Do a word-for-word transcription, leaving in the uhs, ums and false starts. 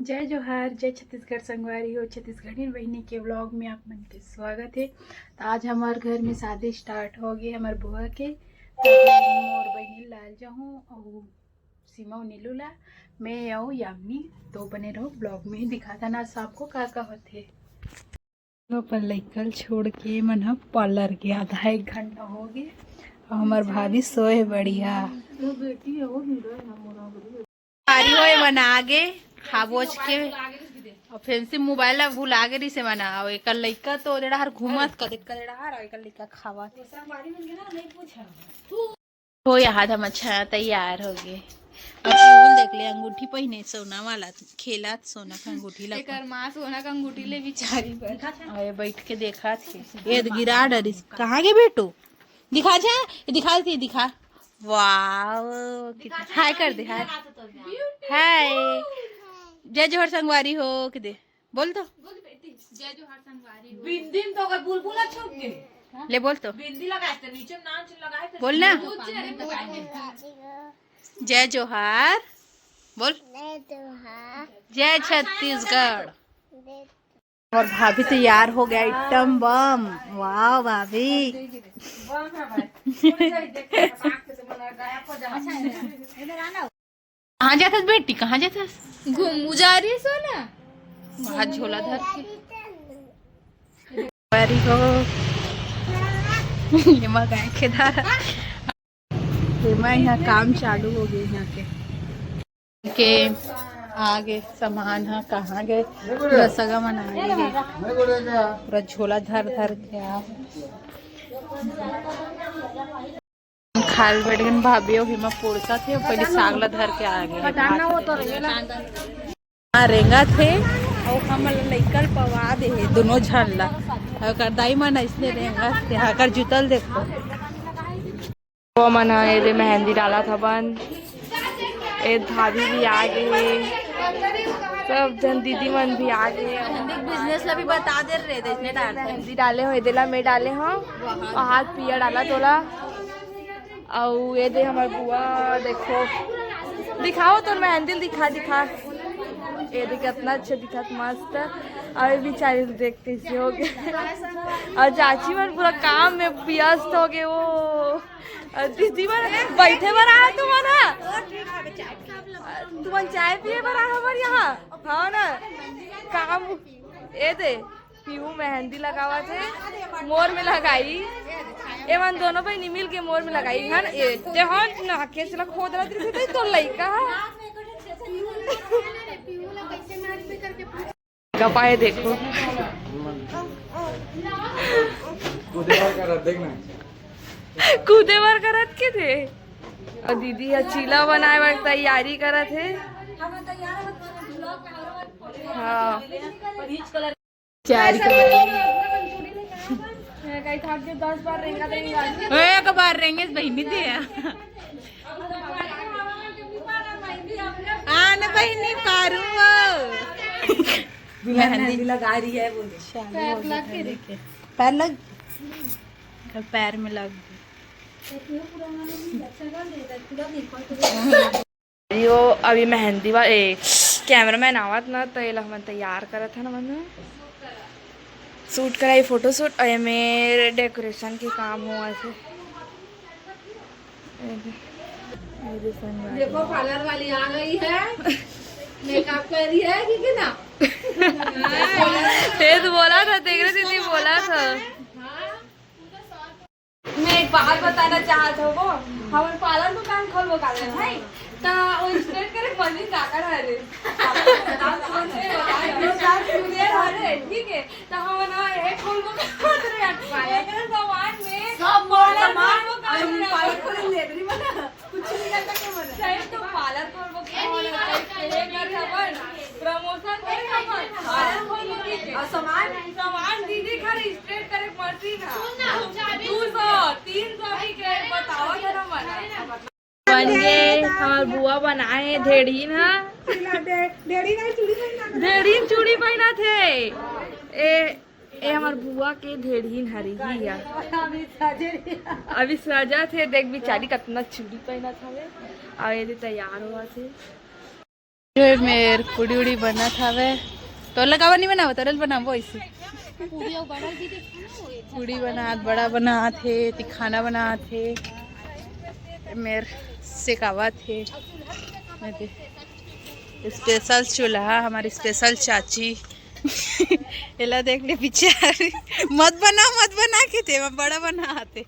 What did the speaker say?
जय जोहार, जय छत्तीसगढ़ संगवारी हो। छत्तीसगढ़ी बहिनी के व्लॉग में आप मन के स्वागत है। तो आज हमार घर में शादी स्टार्ट हो गई हमार बुआ के। तो मोर बहिनी लाल जाहूँ और सीमा और नीलू ला, मैं और यामिनी। तो बने रहो व्लॉग में, दिखाता ना शाम को का का होते। अपन लइका ल छोड़ के मन ह पार्लर के आधा एक घंटा हो गए। और हमार भाभी सोए बढ़िया। वो बेटी है, वो हीरो है ना मोरा। पारी होए मन आगे खा बोच के। और फेंसी मोबाइल ला भुला गे रिसे मना। और एकर लइका तो देड़ा हर घूमत कदे कदे हर, और एकर लइका खावत। हो यहाँ हम अच्छा तैयार हो गए। अब फूल देख ले, अंगूठी पहने सोना वाला, खेलत सोना का अंगूठी ला। एकर माँ सोना का अंगूठी ले बिचारी पर। अरे बैठ के देखा थे, ये गिरा डरिस। कहाँ गए बेटू? दिखा जा, ये दिखा दे, दिखा। वाओ, कितना हाय कर दे, हाय। हाय। जय जोहर संगवारी हो के दे, बोल तो। जय जोहार संगवारी हो। बिंदी में तो अगर बुलबुल छुप गए। ले बोल तो। बिंदी लगाए थे, नीचे नाम लगाए थे। बोल ना। दूध चढ़े बताए थे। जय जोहार। बोल। जय जोहार। जय छत्तीसगढ़। और भाभी तैयार हो गया, एकदम बम। वाह भाभी। बम है भाई। कहाँ जाथस बेटी, कहाँ जाथस? घूम जा रही सो ना। हाथ झोला धर के। बारी हो। एमा गाय के धारा। एमा यहाँ काम चालू हो गई यहाँ के। के आगे सामान ह कहाँ गए? रसगा मन आगे गए। पूरा झोला धर धर के आ। खाल बैठ गन भाभी, अभी मैं पोड़सा थे, पहले साग ला धर के आ गए। हाँ, रेंगा थे, और हम लइका ल पवा दे हे, दोनों झन ला। और कर दाई मन इसने रेंगा थे, हाँ, कर जुतल देखो। वो मन ह, एदे मेहंदी डालत हवन, ए भाभी भी आ गए हे, सब झन दीदी मन भी आ गए हे। मेहंदी के बिजनेस ला भी बता दे रहे थे, इसने डालते हैं। मेहंदी डाले हो, एदे ला मैं डाले हो, और हाथ पिया डाला तोला। अउ ये दे हमर बुआ, देखो, दिखाओ तोर मेहंदी ल, दिखा, दिखा। ये दे कितना अच्छा दिखत, मस्त। अउ ये बेचारी ल देख कैसे हो गए। अउ चाची मन पूरा काम में व्यस्त हो गए वो। अउ दीदी मन बैठे बर आए तुमन ह? तुमन चाय पिए बर आए हमर यहाँ? हाँ ना? काम, ये दे। पीहू मेहंदी लगावत हे, मोर में लगाई। एमन दोनों बहिनी मिल के मोर में लगाई, है ना? ए, ते हट ना, केस ला खोद रहा तेरे से, तो लइका है। कपाए देखो। कूदे बर करत, देख ना। कूदे बर करत के थे। और दीदी ह चीला बनाए बर तैयारी करत हे। हाँ। चार के कहीं थक के दस बार रेंगा देंगे। ओए, एक बार रेंगे बहिनी दे। आन बहिनी पारू। दुल्हन मेहंदी। मेहंदी लगा रही है, बोले। पैर लग के देखे। पैर लग, पैर में लग। यो अभी मेहंदी वा-, ए, कैमरामैन आवत ना, तो एला हमन तैयार करत हन, हमन शूट कराई, फोटो शूट, और एमे डेकोरेशन के काम होवत हे। देखो, पार्लर वाली आ गई है, मेकअप कर रही है, ठीक है ना? ये तो बोला था, देख रहे दीदी, बोला था। मैं एक बात बताना चाहत हूँ, वो हमन पार्लर दुकान खोलबो का रे भाई, त वो स्ट्रेट करे मशीन का कर रे। अरे, ठीक है, त हमन हे खोलबो का रे यार, पार्लर के सामान में सब मोर सामान, खोलबो का रे। पार्लर खोले लेबरी बना, कुछ नहीं करता क्या बना? सही तो पार्लर खोलबो का रे, ये कर अपन प्रमोशन करे अपन, पार्लर खोलबो की। और सामान? सामान दीदी घर स्ट्रेट करे मशीन है। दो सौ, तीन सौ की के बताओ जरा मन। बन गे, हमर बुआ बनाए ढेढ़ीन ह। ढेढ़ीन चूड़ी पहना थे। ए, ए हमर बुआ के ढेढ़ीन हरी ही या। अभी सजे रही। अभी सजा थे, देख बेचारी कितना चूड़ी पहना था। अउ ये दे तैयार हुआ थे। जो है मेर पूड़ी उड़ी बनत हवे। तोला काबर नहीं बनावत, तरल बनाबो ऐसे। पूड़ी बनात, बड़ा बनात हे, तिखाना बनात हे। मेर सेकावत हे। स्पेशल चूल्हा, हमारी स्पेशल चाची। एला देख ले पीछे आ रही। मत बना, मत बना के ते, बड़ा बना आते।